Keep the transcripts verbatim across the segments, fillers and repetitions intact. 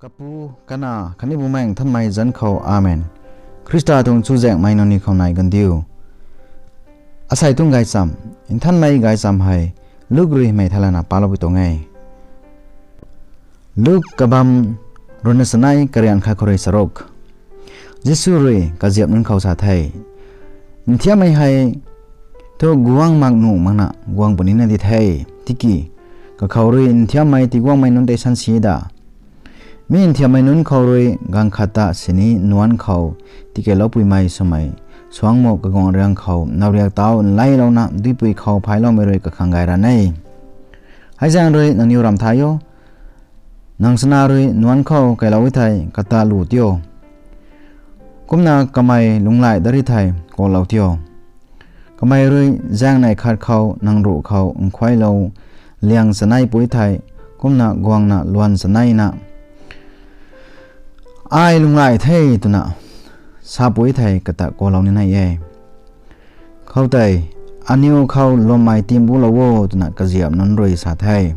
Kapu, Kanac khatni Bumaengh Nthanmei zanc khou, Amen. Khrista tuang chuzaenghmei nangniw khou nai kan diu. Asei tuang gaychamv, nthanmei gaychamv hei Luk rui hymei thaylana paloupui tuang e. Luk kabamv ruhna chanei, karian khat khou rui charuk. Jisu rui kaziap nunc khou sa the, Nthiammei hei thu guang mak nuh makna guang punina di the. Tiki kakhou rui nthiammei tiguangmei nunc tei sansi da? Mi nthiammei nunc khou rui gaanv khat ta sini nuanc khou tikeyloupuimei swmei suangc muk kaguang riang khou nauriak tau nleilouna duipui khou phailoumei rui kakhang gay ra e. Hei zaeng rui nangniw ramh thay o. Nang chana rui nuanc khou keylou e thei, kata lu tio. Kumna kamei lunghlaic dat ri thei, kuaklou tio. Kamei rui zaengnei khat khou nang ruh khou nkhuailou liang chanei pui thei, kumna guangna luan chaneina, ‘Ai lunghlaic the,’ twna sa pui thei, kata kuaklou ni nai e. Khoutei, ‘Aniw khou lwmmei tim bulou o,’ twna kaziap nunc rui sa the.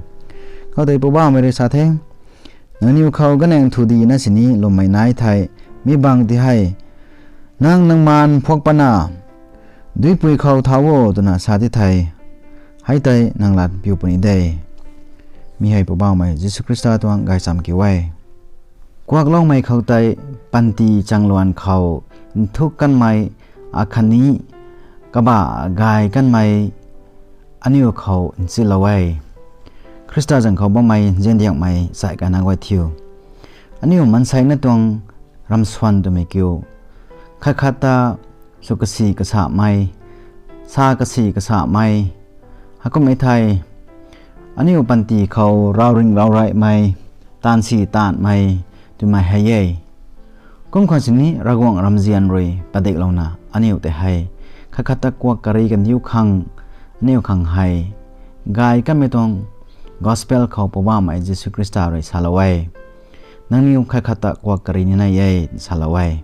Khoutei Poubauhmei rui sa the, Nangniw khou ganang thu dina sini lwmmei nai thei, mi bang ti hei, ‘Nang nangmaan phuak patna duipui khou thau o,’ twna sa ti thei, hei tei nang lat piu puni de. Mi hei Poubauhmei Jisu Khrista tuang gaychamv kiu e. Kuakloumei khoutei panty changluan khou nthuk kanmei akhatni kabah gay kanmei aniu khou nchilou e. Khrista zanc khou bammei nziandiakmei chai kana guay thiu, aniu maanseina tuang ramsuan twmei kiu, khat khat ta sw kasi kasamei, sa kasi kasamei, heikum e thei, aniu panty khou ravring ravraihmei, taanv si taanmei twmei hei e. Kum khwan sini Ravguangc ramzian rui padiklouna aniu tei hei khat khat ta kuak kari kandiu khang, aniu khang hei gay kanmei tuang gospel khou Poubauhmei Jisu Khrista rui salou e. Nangniw khat khat ta kuak kari ni nai e, salou e.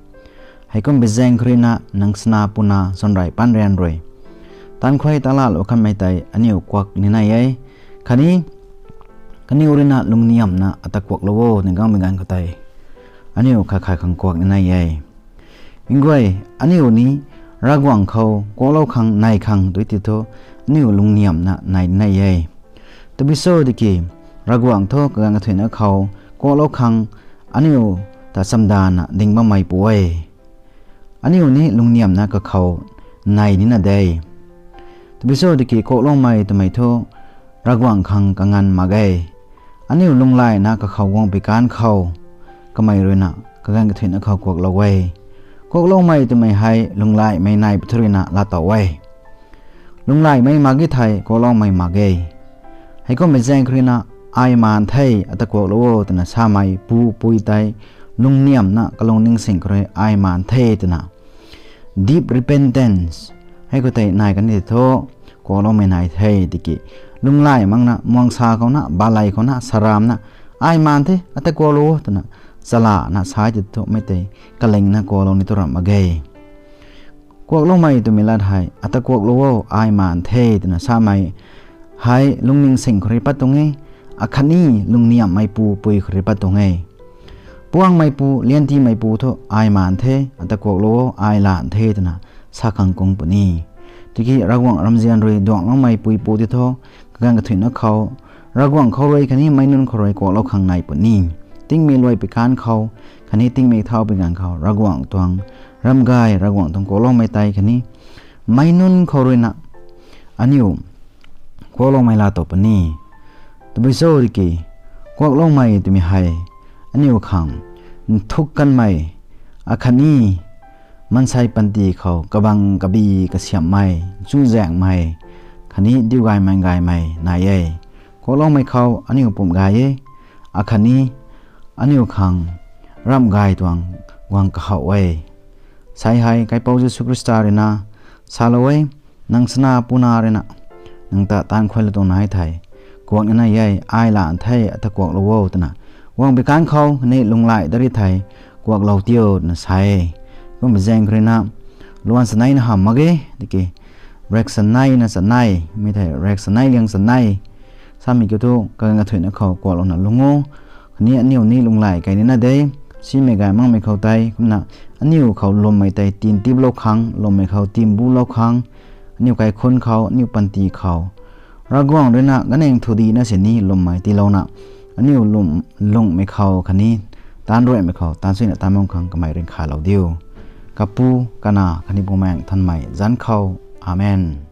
Heikum bi zaeng khou ruina nang chana puna sanrei pan rian rui taanv khuay ta lalou kanmei tei aniu kuak ni nai e. Khatni kaniw ruina lungniamna ata kuaklou o, ni gangmei ganv khou tei aniu khat khat khang kuak ni nai e. Nguay, aniu ni Ravguangc khou kuaklou khang nai khang tu ti thu, aniu lungniamna nai ni nai e. Tabui cho tiki, Ravguangc thu kaganv kathuicna khou kuaklou khang aniu ta chamdana ding bammeipu e. Aniu ni lungniamna kakhou nai nina de. Tabui cho tiki kuakloumei twmei thu Ravguangc khang kanganv mak e. Aniu lunghlaicna kakhou guang pikanv khou, kamei ruina kaganv kathuicna khou kuaklou e. Kuakloumei twmei hei lunghlaicmei nai pui thu ruina laatow e. Lunghlaicmei mak e thei kuakloumei mak e. Heikum bi zaeng khou ruina, ‘Ai maan the, ata kuaklou o,’ twna samei pu pui tei lungniamna kalungning sing khou rui ‘Ai maan the,’ twna, deep repentance, hei khou tei nai kan ti thu, kuakloumei nai the tiki, lunghlaic makna muangsa khouna, balei khouna, saramna, ‘Ai maan the, ata kuaklou o,’ twna chalana sa ti thu mei tei kalingna kuaklou ni tu ramh mak e. Kuakloumei twmei lat hei, ‘Ata kuaklou o, ai maan the,’ twna samei hei lungning sing khou rui pat tuang e, akhatni lungniamhmeipu pui khou rui pat tuang e. Puangmeipu, liantimeipu thu, ‘Ai maan the, ata kuaklou o, ai laan the,’ twna sa khang kung puni. Tiki Ravguangc ramzian rui duangloumei puipu ti thu, kaganv kathuicna khou, Ravguangc khou rui khatni meic nunc khou rui kuaklou khang nai puni. Tingmik luai pikanv khou, khatni tingmik thau pikanv khou, Ravguangc tuang ramgay, Ravguangc tuang kuakloumei tei khatni meic nunc khou ruina aniu kuakloumei laatow puni. Tabui cho tiki, kuakloumei twmei hei aniu khang nthuk kanmei, akhatni maansei panty khou kabang kabi kasiamhmei, chuzaenghmei, khatni diugaymei gaymei nai e. Kuakloumei khou aniu pumc gay e, akhatni aniu khang ramh gay tuang guang kahouh e. Sei hei Kaipouc Jisu Khrista ruina salou e, nang chana puna ruina nang ta taanv khuaylou tuang nai thei, kuak ni nai e, ‘Ai laan the, ata kuaklou o,’ twna, guang pikanv khou khatni lunghlaicna ri thei, kuaklou tio, twna sa e. Kumbi zaeng khou ruina, luan chaneina hamh mak ge, tiki, rek chaneina chanei, mi thei rek chanei liang chanei samei kiu thu, kaganv kathuicna khou kuaklouna lung o, Ni aniu ni lunghlaic kei nina de, simei gay makmei khou tei kumna aniu khou lwmmei tei tin tiplou khang, lwmmei khou tin bulou khang, aniu kaikhunc khou, aniu panty khou Ravguangc ruina ganang thudihna sini lwmmei tiilouna, aniu lung, lungmei khou khatni taanc ruaimei khou taanc suina taanc bam khang kamei ringcthaylou diu. Kapu, Kanac khatni Bumaengh Nthanmei zanc khou. Amen.